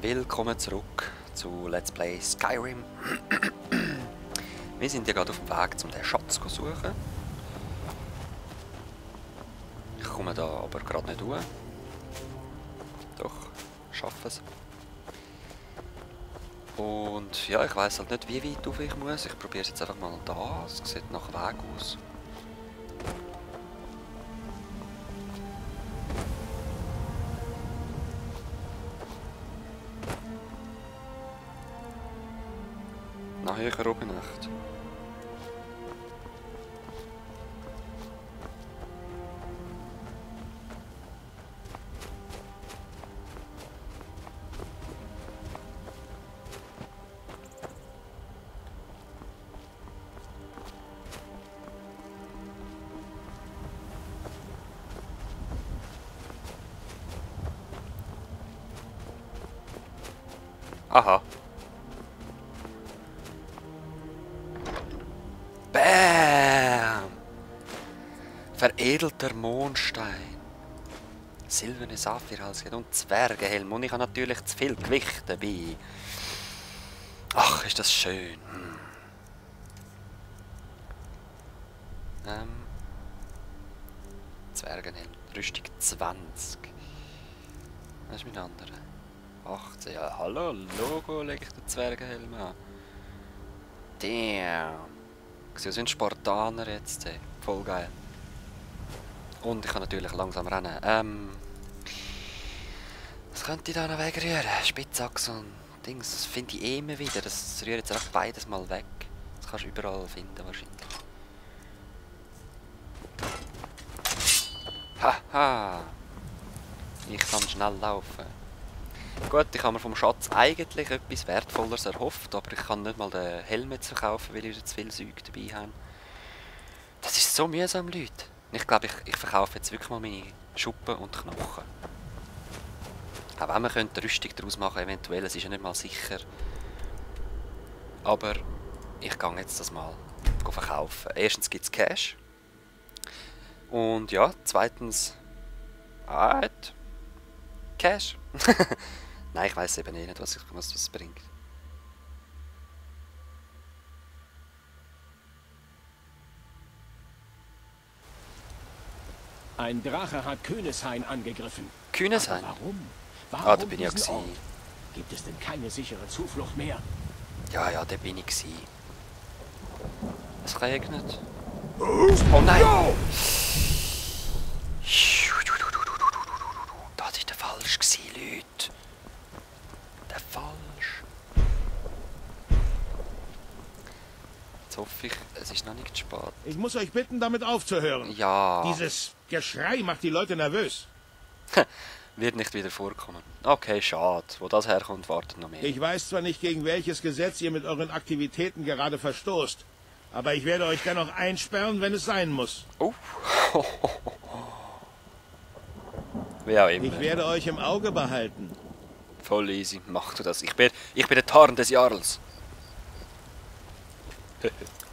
Willkommen zurück zu Let's Play Skyrim. Wir sind ja gerade auf dem Weg, um den Schatz zu suchen. Ich komme da aber gerade nicht durch. Doch, schaffe es. Und ja, ich weiss halt nicht, wie weit auf ich muss. Ich probiere es jetzt einfach mal da. Es sieht nach Weg aus. Nach höher oben nicht. Aha. Bam! Veredelter Mondstein. Silberne Saphirhalsketten und Zwergenhelm. Und ich habe natürlich zu viel Gewicht dabei. Ach, ist das schön. Zwergenhelm. Rüstung 20. Was ist mein anderer? 18. Ja, hallo, Logo lege ich den Zwergenhelm an. Damn. Sie sind Spartaner jetzt. Voll geil. Und ich kann natürlich langsam rennen. Was könnte ich da noch wegrühren? Spitzachse und Dings. Das finde ich immer wieder. Das rührt jetzt einfach beides mal weg. Das kannst du überall finden wahrscheinlich. Haha. Ich kann schnell laufen. Gut, ich habe mir vom Schatz eigentlich etwas Wertvolleres erhofft, aber ich kann nicht mal den Helm jetzt verkaufen, weil ich zu viel Zeug dabei habe. Das ist so mühsam, Leute. Ich glaube, ich verkaufe jetzt wirklich mal meine Schuppen und Knochen. Auch wenn man eine Rüstung daraus machen könnte, eventuell, es ist ja nicht mal sicher. Aber ich gehe jetzt das mal verkaufen. Erstens gibt es Cash. Und ja, zweitens... Cash. Nein, ich weiss eben nicht, was das bringt. Ein Drache hat Kühneshain angegriffen. Kühneshain? Aber warum? Ah, da bin ich ja diesen Ort? gewesen. Gibt es denn keine sichere Zuflucht mehr? Ja, da bin ich gewesen. Es regnet. Oh nein! Das war der falsch gewesen, Leute. Der falsch. Jetzt hoffe ich, es ist noch nicht zu spät. Ich muss euch bitten, damit aufzuhören. Ja. Dieses Geschrei macht die Leute nervös. Wird nicht wieder vorkommen. Okay, schade. Wo das herkommt, wartet noch mehr. Ich weiß zwar nicht, gegen welches Gesetz ihr mit euren Aktivitäten gerade verstoßt, aber ich werde euch dennoch einsperren, wenn es sein muss. Oh. Wie auch immer. Ich werde euch im Auge behalten. Voll easy, mach du das. Ich bin der Tarn des Jarls.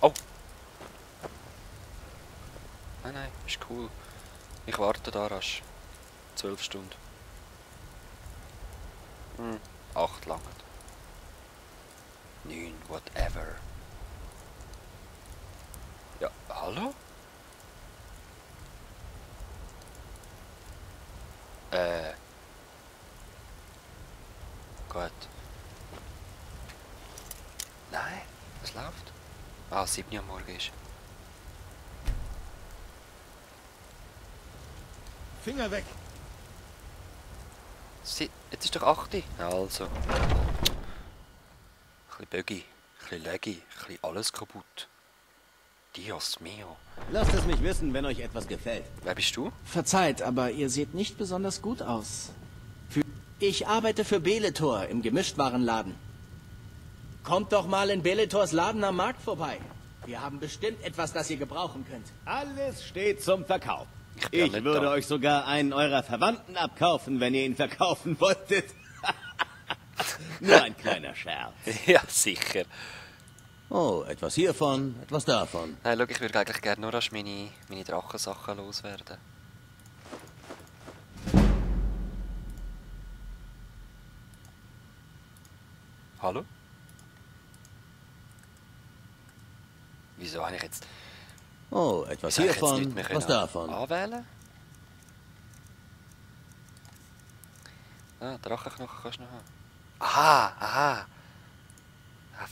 Oh. Nein, ist cool. Ich warte da rasch. 12 Stunden. 8 lang. 9, whatever. Ja, hallo? Gut. Nein, es läuft. Ah, 7 Uhr am Morgen ist. Finger weg. Jetzt ist doch 8 Uhr. Also. Ein bisschen Buggy, ein bisschen Leggy, ein bisschen alles kaputt. Dios mio. Lasst es mich wissen, wenn euch etwas gefällt. Wer bist du? Verzeiht, aber ihr seht nicht besonders gut aus. Ich arbeite für Bellator im Gemischtwarenladen. Kommt doch mal in Bellators Laden am Markt vorbei. Wir haben bestimmt etwas, das ihr gebrauchen könnt. Alles steht zum Verkauf. bin Ich nicht würde da. euch sogar einen eurer Verwandten abkaufen, wenn ihr ihn verkaufen wolltet. Nur ein kleiner Scherz. Ja, sicher. Oh, etwas hiervon, etwas davon. Nein, schau, ich würde eigentlich gerne nur erst meine Drachensachen loswerden. Hallo? Wieso habe ich jetzt... Oh, etwas Wieso habe ich jetzt hiervon, nicht mehr was können davon. anwählen? Ah, Drachenknochen kannst du noch haben. Aha, aha. Ah,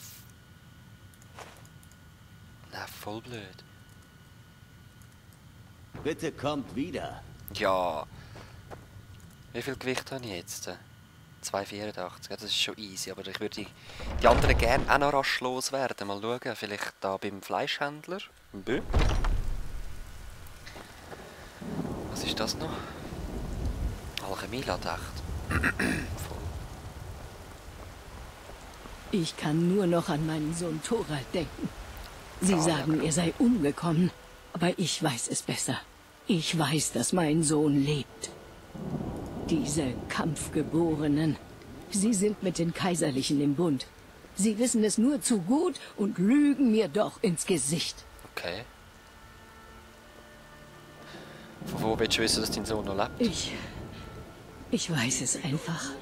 na, voll blöd. Bitte kommt wieder. Ja. Wie viel Gewicht habe ich jetzt? 2,84. Ja, das ist schon easy, aber ich würde die anderen gerne auch noch rasch loswerden. Mal schauen, vielleicht da beim Fleischhändler. Bö. Was ist das noch? Alchemie-Ladecht. Ich kann nur noch an meinen Sohn Thorald denken. Sie sagen, er sei umgekommen, aber ich weiß es besser. Ich weiß, dass mein Sohn lebt. Diese Kampfgeborenen, sie sind mit den Kaiserlichen im Bund. Sie wissen es nur zu gut und lügen mir doch ins Gesicht. Okay. Von wo willst du wissen, dass dein Sohn noch lebt? Ich weiß es einfach.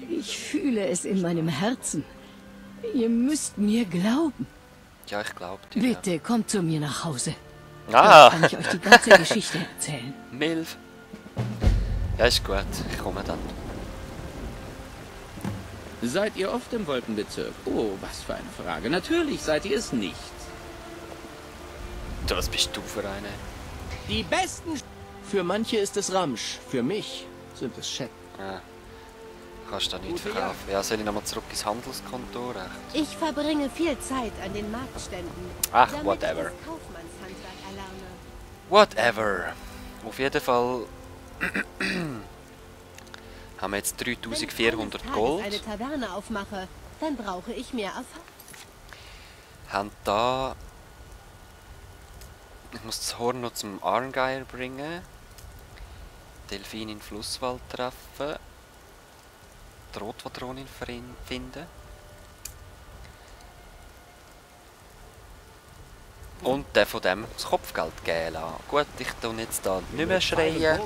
Ich fühle es in meinem Herzen. Ihr müsst mir glauben. Ja, ich glaube dir. Bitte kommt zu mir nach Hause. Ja. Dann kann ich euch die ganze Geschichte erzählen. Milf. Ja, ist gut. Ich komme dann. Seid ihr oft im Wolkenbezirk? Oh, was für eine Frage. Natürlich seid ihr es nicht. Was bist du für eine? Die besten... Für manche ist es Ramsch, für mich sind es Scheck. Ja. Kannst du da nicht verkaufen. Ja, soll ich nochmal zurück ins Handelskontor? Recht? Ich verbringe viel Zeit an den Marktständen. Ach, damit whatever. ich das Kaufmannshandwerk erlerne. Whatever. Auf jeden Fall haben wir jetzt 3400 Wenn ich Gold. eines Tages eine Taverne aufmache, dann brauche ich mehr Erfahrung. Haben da... Ich muss das Horn noch zum Arngeier bringen. Delfin in den Flusswald treffen. Die Rotpatronin finden. Und den von dem das Kopfgeld geben lassen. Gut, ich tue jetzt da nicht mehr schreien.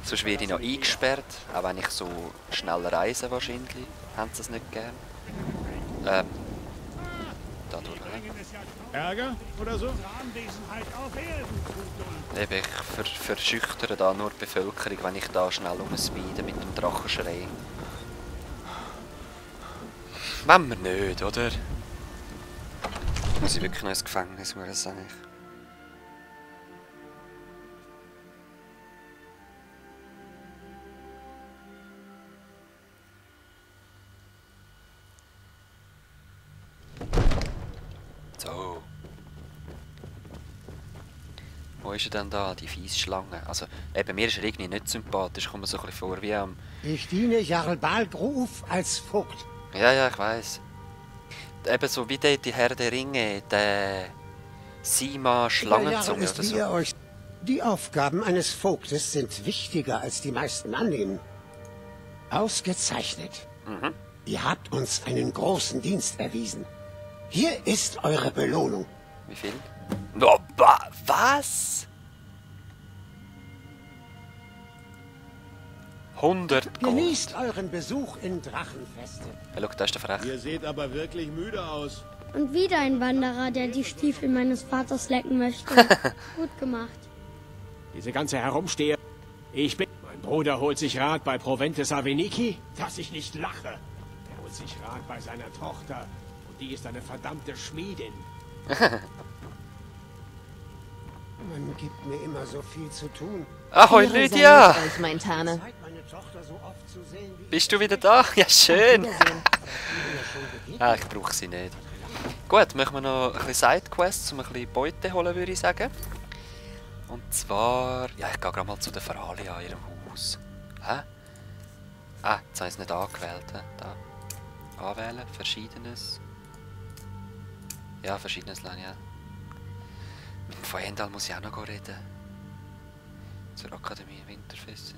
Sonst werde ich noch eingesperrt. Auch wenn ich so schnell reise wahrscheinlich. Haben sie es nicht gern. Da durch. Ärger oder so? Eben, ich verschüchtere da nur die Bevölkerung, wenn ich da schnell umspeede mit dem Drachenschrei. Wenn wir nicht, oder? Muss ich wirklich noch ins Gefängnis, muss ich sagen. So. Wo ist er denn da, die fiese Schlange? Also, eben, mir ist er irgendwie nicht sympathisch, kommt mir so ein bisschen vor wie am... Ich diene Jarl Balgruf als Vogt. Ja, ich weiss. Eben so wie die Herr der Ringe, der Sima Schlangenzunge ist oder so. wie ihr euch. Die Aufgaben eines Vogtes sind wichtiger, als die meisten annehmen. Ausgezeichnet. Mhm. Ihr habt uns einen großen Dienst erwiesen. Hier ist eure Belohnung. Wie viel? Oh, was? 100 Gold. Genießt euren Besuch in Drachenfeste. Ja, schau, da ist der Frech. Ihr seht aber wirklich müde aus. Und wieder ein Wanderer, der die Stiefel meines Vaters lecken möchte. Gut gemacht. Diese ganze Herumsteher. Ich bin... Mein Bruder holt sich Rat bei Proventes Aveniki, dass ich nicht lache. Er holt sich Rat bei seiner Tochter. Und die ist eine verdammte Schmiedin. Man gibt mir immer so viel zu tun. Ahoi, Ehre sei Lydia! mit euch, mein Tane. Zeit, meine Tochter so oft zu sehen, wie Bist du wieder da? Ja, schön! Wiedersehen. Ah, ich brauche sie nicht. Gut, machen wir noch ein bisschen Sidequests, um ein bisschen Beute holen, würde ich sagen. Und zwar... Ja, ich gehe gerade mal zu der Feralia, ihrem Haus. Hä? Ah, jetzt habe ich es nicht angewählt. He? Da. Anwählen, Verschiedenes. Ja, Verschiedenes, ja. Mit dem Feuendal muss ich auch noch reden. Zur Akademie Winterfest.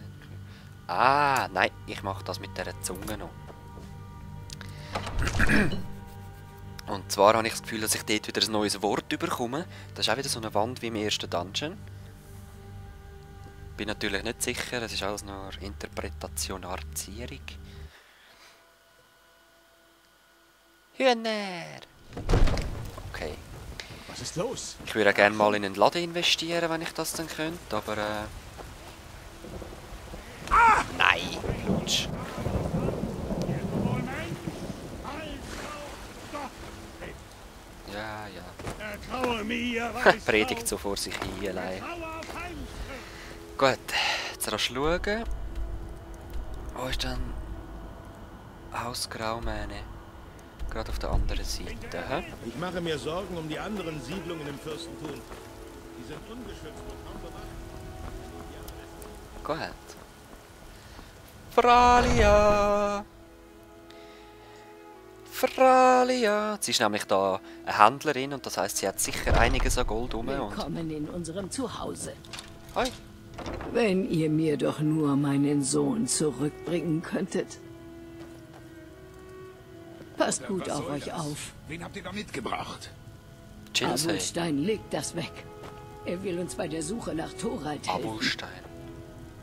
Ah, nein, ich mache das mit dieser Zunge noch. Und zwar habe ich das Gefühl, dass ich dort wieder ein neues Wort bekomme. Das ist auch wieder so eine Wand wie im ersten Dungeon. Bin natürlich nicht sicher, es ist alles nur Interpretation, Arzierung. Hühner! Okay. Was ist los? Ich würde gerne mal in einen Laden investieren, wenn ich das dann könnte, aber Nein! Lutsch! Ja, ja. Predigt so vor sich hin allein. Gut, jetzt rasch schauen. Wo ist dann Haus Graumähne? Gerade auf der anderen Seite, hä? Ich mache mir Sorgen um die anderen Siedlungen im Fürstentum. Die sind ungeschützt und kaum bewacht. Gut. Fralia! Fralia! Sie ist nämlich da eine Händlerin und das heisst, sie hat sicher einiges an Gold rum. Willkommen in unserem Zuhause. Hi. Wenn ihr mir doch nur meinen Sohn zurückbringen könntet. Passt gut auf euch auf. Wen habt ihr da mitgebracht? Abelstein, legt das weg. Er will uns bei der Suche nach Thorald helfen. Abelstein.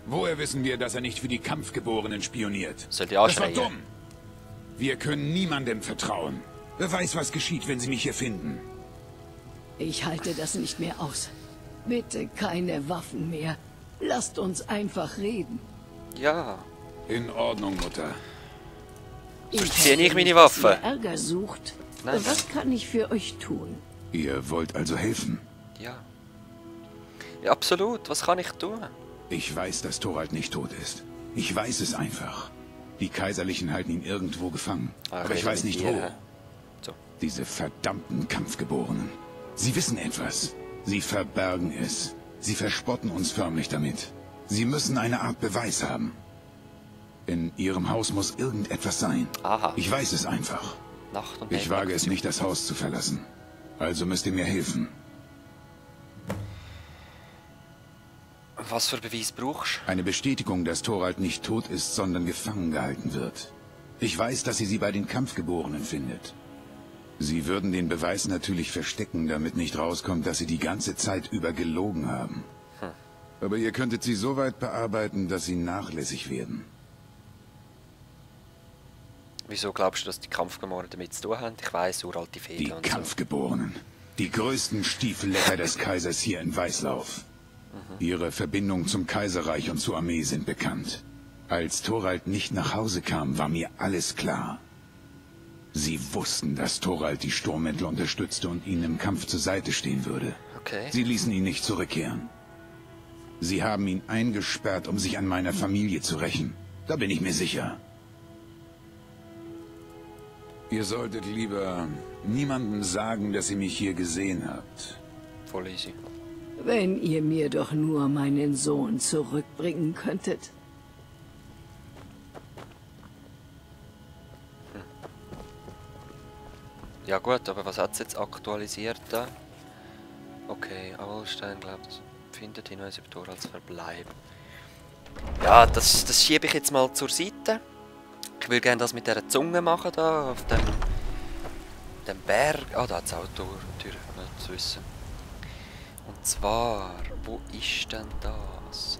Woher wissen wir, dass er nicht für die Kampfgeborenen spioniert? Soll die auch das war dumm. Wir können niemandem vertrauen. Wer weiß, was geschieht, wenn sie mich hier finden. Ich halte das nicht mehr aus. Bitte keine Waffen mehr. Lasst uns einfach reden. Ja. In Ordnung, Mutter. Sonst ziehe ich meine Waffe. Dass ihr Ärger sucht. Nein, Was kann ich für euch tun? Ihr wollt also helfen? Ja. Ja, absolut. Was kann ich tun? Ich weiß, dass Thorald nicht tot ist. Ich weiß es einfach. Die Kaiserlichen halten ihn irgendwo gefangen. Aber ich weiß nicht wo. So. Diese verdammten Kampfgeborenen. Sie wissen etwas. Sie verbergen es. Sie verspotten uns förmlich damit. Sie müssen eine Art Beweis haben. In ihrem Haus muss irgendetwas sein. Aha. Ich weiß es einfach. Nacht und Ich wage es nicht, das Haus zu verlassen. Also müsst ihr mir helfen. Was für Beweis brauchst du? Eine Bestätigung, dass Thorald nicht tot ist, sondern gefangen gehalten wird. Ich weiß, dass ihr sie bei den Kampfgeborenen findet. Sie würden den Beweis natürlich verstecken, damit nicht rauskommt, dass sie die ganze Zeit über gelogen haben. Aber ihr könntet sie so weit bearbeiten, dass sie nachlässig werden. Wieso glaubst du, dass die Kampfgeborenen damit zu tun haben? Ich weiss, uralte Fehler Die und so. Kampfgeborenen. Die größten Stiefellecker des Kaisers hier in Weißlauf. Ihre Verbindungen zum Kaiserreich und zur Armee sind bekannt. Als Thorald nicht nach Hause kam, war mir alles klar. Sie wussten, dass Thorald die Sturmmäntler unterstützte und ihnen im Kampf zur Seite stehen würde. Okay. Sie ließen ihn nicht zurückkehren. Sie haben ihn eingesperrt, um sich an meiner Familie zu rächen. Da bin ich mir sicher. Ihr solltet lieber niemandem sagen, dass ihr mich hier gesehen habt. Voll easy. Wenn ihr mir doch nur meinen Sohn zurückbringen könntet. Ja gut, aber was hat es jetzt aktualisiert da? Okay, Abelstein glaubt, findet Hinweis über Thoralds Verbleib. Ja, das schiebe ich jetzt mal zur Seite. Ich will gerne das mit dieser Zunge machen da, auf dem Berg. Ah, da hat es auch eine Tür, nicht zu wissen. Und zwar, wo ist denn das?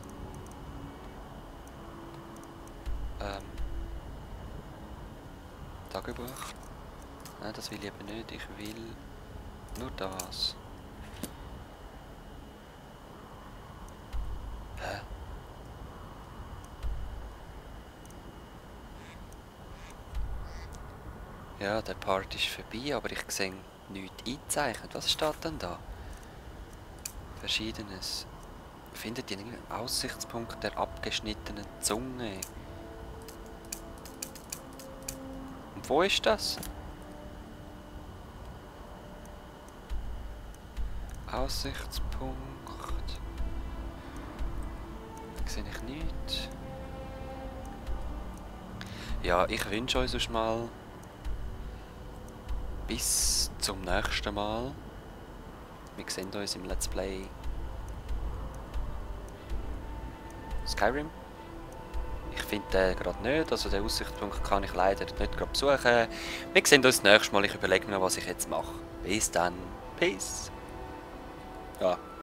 Tagebuch? Nein, das will ich eben nicht. Ich will nur das. Hä? Ja, der Part ist vorbei, aber ich sehe nichts eingezeichnet. Was steht denn da? Verschiedenes. Findet ihr einen Aussichtspunkt der abgeschnittenen Zunge? Und wo ist das? Aussichtspunkt. Da sehe ich nichts. Ja, ich wünsche euch sonst mal bis zum nächsten Mal. Wir sehen uns im Let's Play Skyrim. Ich finde den gerade nicht, also den Aussichtspunkt kann ich leider nicht gerade besuchen. Wir sehen uns das nächste Mal, ich überlege mir, was ich jetzt mache. Bis dann. Peace. Ja,